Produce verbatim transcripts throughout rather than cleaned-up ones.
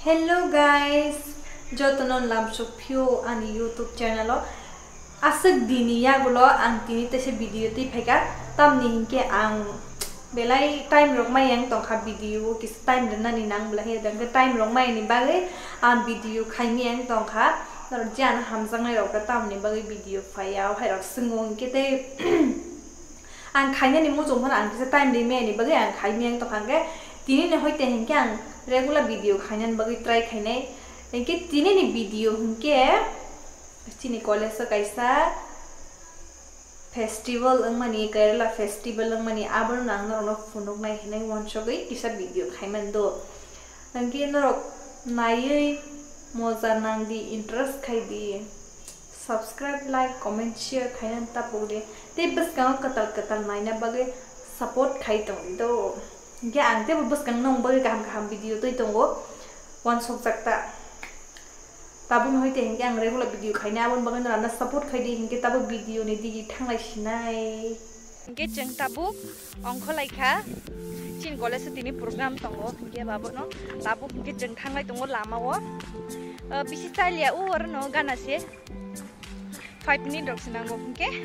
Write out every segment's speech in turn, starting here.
Hello guys, jotono lamsok phio ani YouTube channel o. Aswk dini yagulo ang tini teisa video twi phaikha, tamni hinkhe ang belai time rok maya wng tongkha video o, kisa time rwnani nang belai khe, tei time rok mayani bagwi ang video khaimaya wng tongkha. Norok je ano hamjaknai rok khe tamni bagwi video phaiya, o hai rok swngo hinkhe tei ang khainani muchung phano ang kisa time rimani bagwi ang khaimaya wng tongkha, hinkhe tini ni hoite hinkhe ang regular video khainani bagwi try khainai. Hinkhe tini ni video hinkhe chini college o kaisa festival wngmani, Kerala festival wngmani, abono ang norokno phunuknai hinwi uansugwi kisa video khaimani do. Hinkhe norok naiwi moja nangdi, interest khaidi. Subscribe, like, comment, share khaina tapuk di. Tei bwskango kwtal kwtal naina bagwi support khai tongdi do. Hinkhe ang teibo bwskang nong bagwi kaham kaham video twi tongo. Uansukjak ta. Tabukni hoite hinkhe ang regular video khaina, aboni bagwi norokno support khai di, hinkhe tabuk video ni digi thanglai sinai. Hinkhe chwng tabuk ongkhorlai kha. Chini college o tini program tongo, hinkhe babono tabuk hinkhe chwng thanglai tongo lama o. Ah, bisi chaliya, o aro no gana se. Five minute rok se nango, hinkhe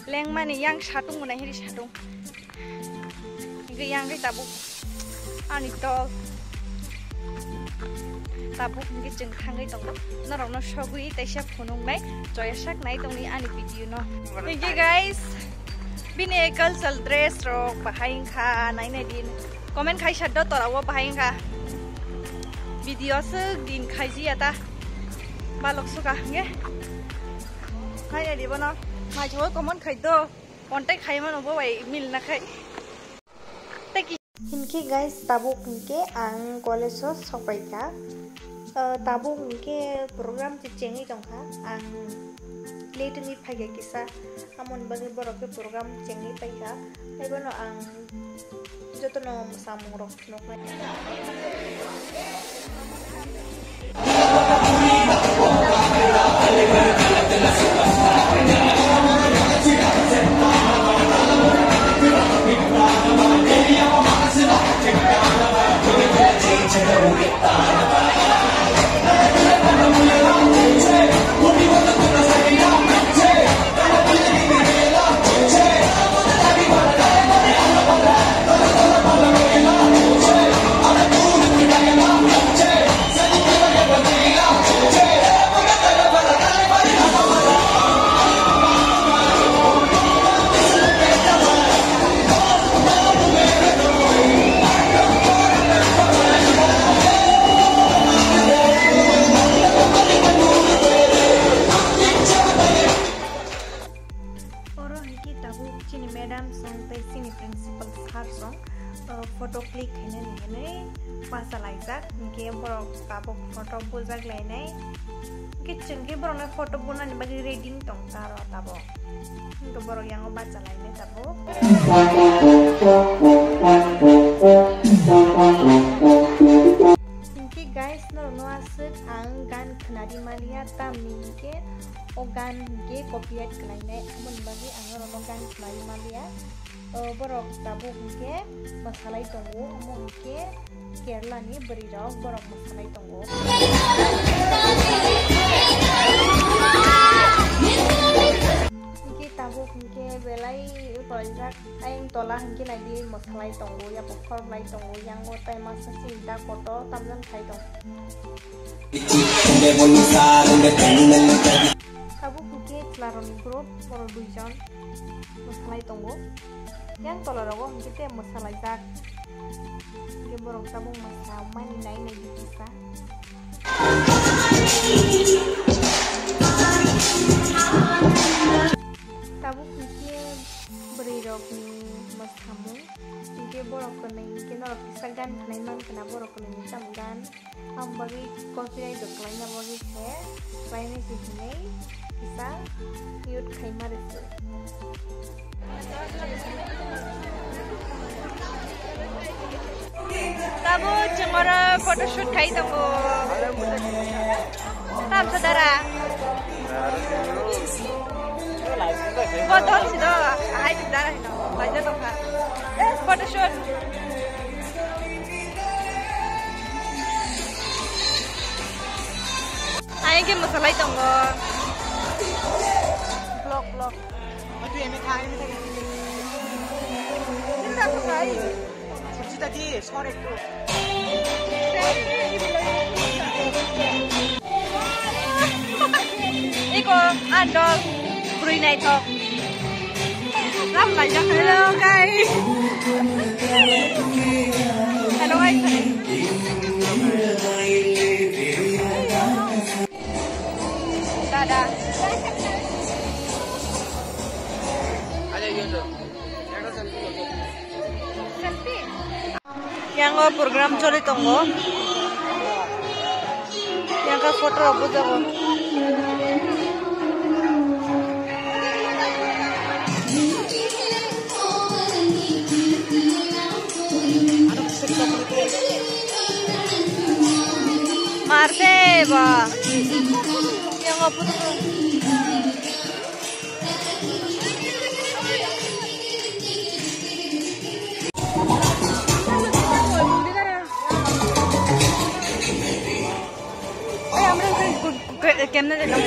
lengmani yang satung bo nai hiri satung. Hinkhe yang khe tabuk ani tol. Tabuk hinkhe chwng thangwi tongo. Norokno sogwi teisa phunuknai, choya sak nai tongni ani video no. Hinkhe guys, bini cultural dress rok bahai wngkha, nainai din. Comment khai sa do, tora o bahai wngkha. Video aswk din khaijiya ta. Balok suka hinkhe. Khaina di bono. Mai chwng comment khai do. Contact khai mano bo bai mil na khai. Tei ki- Hinkhe guys, tabuk hinkhe ang college o sokpaikha. Ah, tabuk hinkhe program se chengwi tongkha. Ang late wngwi phaikha kisa. Amoni bagwi borok khe program chengwi paikha. Haibono ang jotono samung rok phunuknai. Oro hai khe tabuk chini madam song tei chini principal sir song, uh, photo click khainani hinwi bachalaijak, hinkhe borok tabuk photo bujak lainai. Hinkhe chwng khe borokno photo bunani bagwi ready wng tong ta aro tabuk. Hinkhe borok yango bachalainai tabuk. Hinkhe guys, norokno aswk ang gan khnari maliya, tamni hinkhe o gan hinkhe copyright khlainai, aboni bagwi ang norokno gan khlai maliya. O borok tabuk hinkhe mwsalai tongo, omo hinkhe Kerala ni bwrwi rok borok mwsalai tongo. Hinkhe tabuk hinkhe belai polaijak. Ayang tola hinkhe naidi mwsalai tongo, yapo khorok lai tongo, yango tai masa sinta kotor tamjani khai tongo. Tabuk hinkhe chwlarokni group, borok duijon mwsalai tongo. Yang tola rogo hinkhe tei mwsalaijak. Hinkhe borok tabuk mwsa mani nai nai di kisa. Tabuk hinkhe bwrwi rokni mwsamung, hinkhe borok kwnwi hinkhe norok kisa gan khnai mankha na, borok kwnwi ni tamo gan, amo bagwi copyright rok khlaina bagwi khe khlainai se hinwi kisa mute khaima rwkhe. Tabuk chwng oro photoshoot khai tongo. Tamsa dara. Bo don si do, hai si dara hino. Laija tongkha. Photoshoot. Thank you, masalai tongo. Vlog, vlog. Oi, twi eme kha, eme kha. Eme kha, kha, kha. Sujita di, sor ektu. Iko, andol, brui naithok. Ram laijak. Hello, guys. Hello, guys. Dada. Yang o program choli tongo. Yang ka photo rok bujago. Marte ba. Yang apa tuh? Eh, আমরা ওখানে কো-, কো-, কেমনে যেতাম?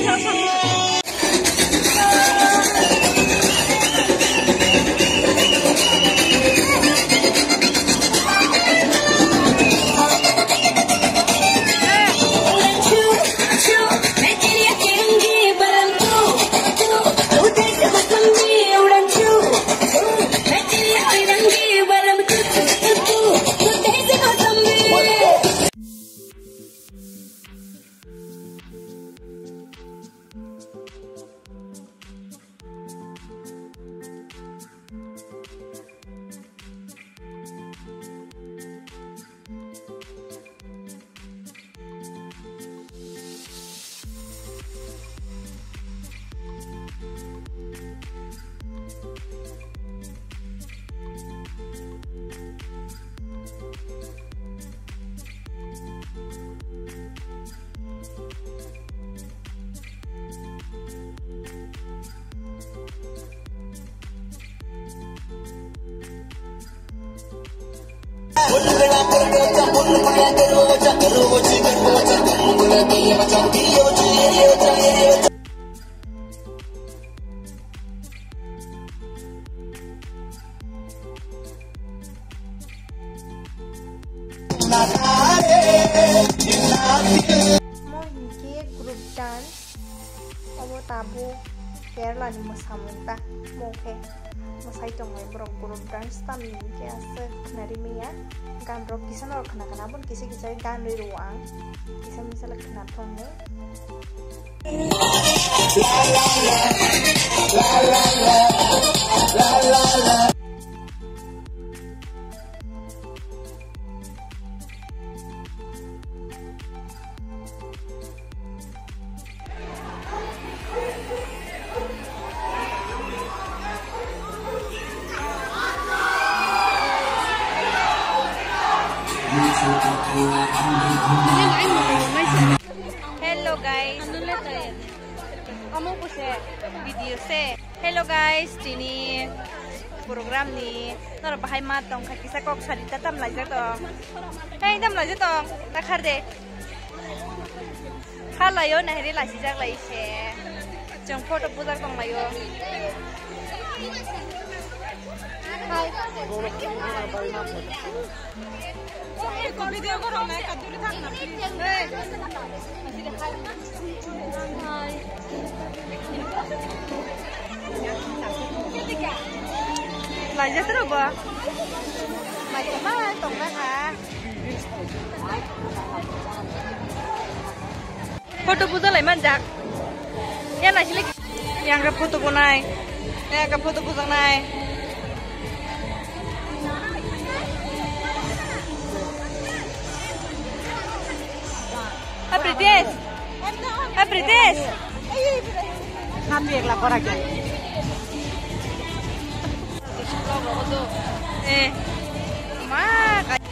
Mo hinkhe group dance, obo tabuk Kerala ni mwsamung ta, mo khe mwsai tongnai borok group dance tamni hinkhe aswk khwnari manya, gan rok kisa norok khna khna, aboni kisa kisa gan rwi rwo ang, kisa misa le khna thoknai. Hello guys. Omo kuse video se. Hello guys, tini program ni norok bahai ma tongkha, kisa kok sari ta tam laijak tong. Hei, tam laijak tong, ta khar de. Khar laio, nahiri laisijak lai se. Chwng photo bujak tong laio. Hai. Video ko rong nai kaduri thang na, please. Hey. Laijak rw bo. Mai tongma tongma ha. Photo bujalai manjak. Ya naisile. Yang ka photo bonai. Yang ka photo bujaknai. Happy days. Happy days. Happy ekla kora kya? Eh. Ma, ka-,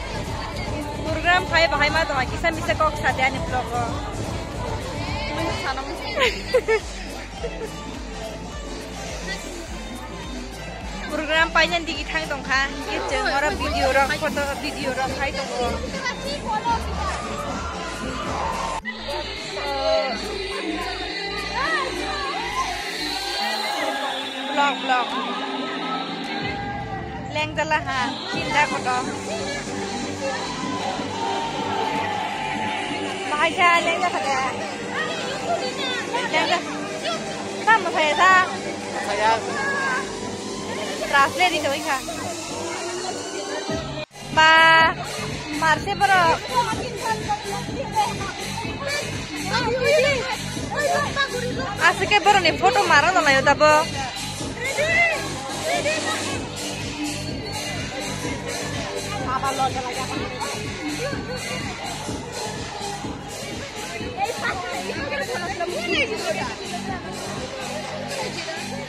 program phai bahai ma tongma kisa misa kok sadi ani vlog o. Program paina digi thang tongkha, hingke chwng oro video rok, photo video rok khai tongo. Vlog. Lengdala ha, chinda koto. Bahai sa lengda kata. Lengda. Sa masaya sa. Masaya. Translate itu ikha. Ba, marse borok. Aswk khe borokni photo maro no laio dabo.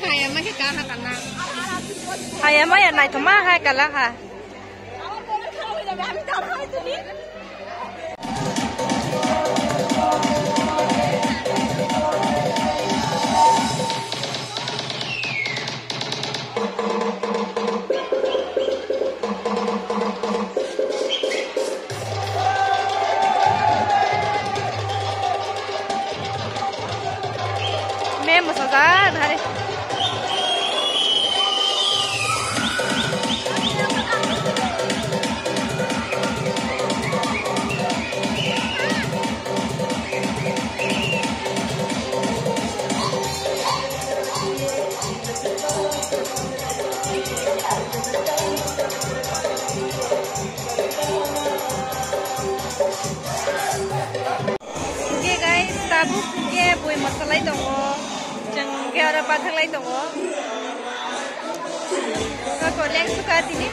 Hayama khe kaha kana. Hayama ya naithoma hai kala ha. Mem bwsajak hari. Hingke guys, tabuk hingke bui mosalai tongo, chwng hingke oro pathaklai tongo. Kako leng suka tini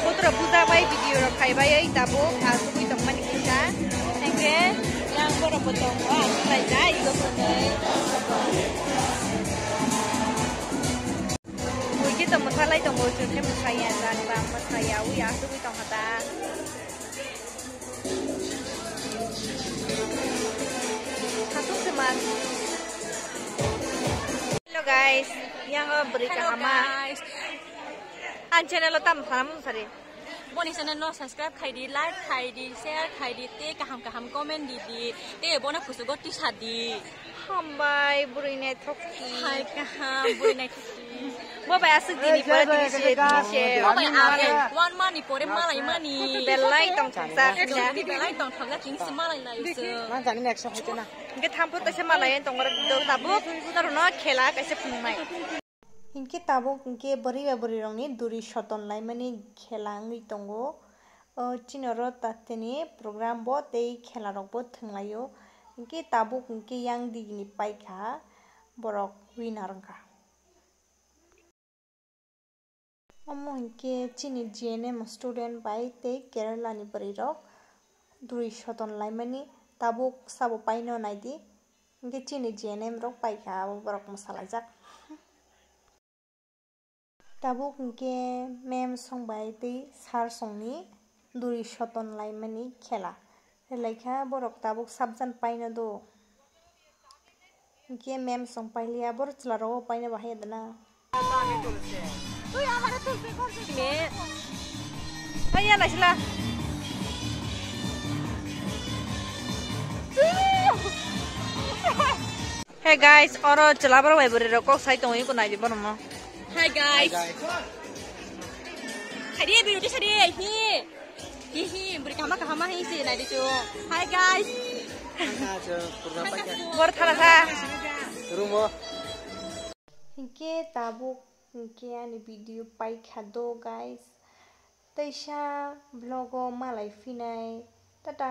putra puja bai video rok khai bai oi tabuk asugui tongmani kisa. Hingke yang borok bo tongo, ang khlai jai, ego phunui. Bui khe tong mosalai tongo, chwng khe mosaya, jani ba mosaya, ui asugui tongkha ta. Hello guys, yang o bwrwi kahama. Ang channel o tam sana mung sari. Boni channel no subscribe khai di, like khai di, share khai di, tei kaham kaham comment di di, tei bono kuchugo tisa di. Hambai bwrwi naithok. Hai kaham bwrwi naithok. Bo bai aswk dini pore tini se, tini se. Bo bai age one month ni pore malai mani. Belai tong thokjak. Belai tong thokjak tini se malai lai se. Nang jani next hoi na. Hingke thampur kaisa malai tong oro do tabuk norok no khela kaisa phunuknai. Hingke tabuk hingke bwrwi bai bwrwi rokni duri soton laimani khela wngwi tongo. O chini oro tatini program bo tei khela rok bo thwnglaio. Hingke tabuk hingke yang digini paikha borok winner wngkha. Omo hinkhe chini G N M student bai tei Kerala ni bwrwi rok duri soton laimani tabuk sabo paino naidi, hinkhe chini G N M rok paikha abo borok mwsalaijak. Tabuk hinkhe ma'am song bai tei sir song ni duri soton laimani khela. Relaikha borok tabuk sabjan paino do. Hinkhe ma'am song pailiya, borok chwla rogo paino bahai adana. Me. Hai ya naisila. Hey guys, oro chwla borok bai bwrwi rok kok sai tongo, iko naidi borok no. Hi guys. Hi guys. Hai di, video di sadi, hi. Hihi, bwrwi kahama kahama hi se naidi chu. Hi guys. Bor thara sa. Rumo. Hinkhe tabuk hinkhe ani video paikha do guys. Teisa vlog o malai phinai. Tata.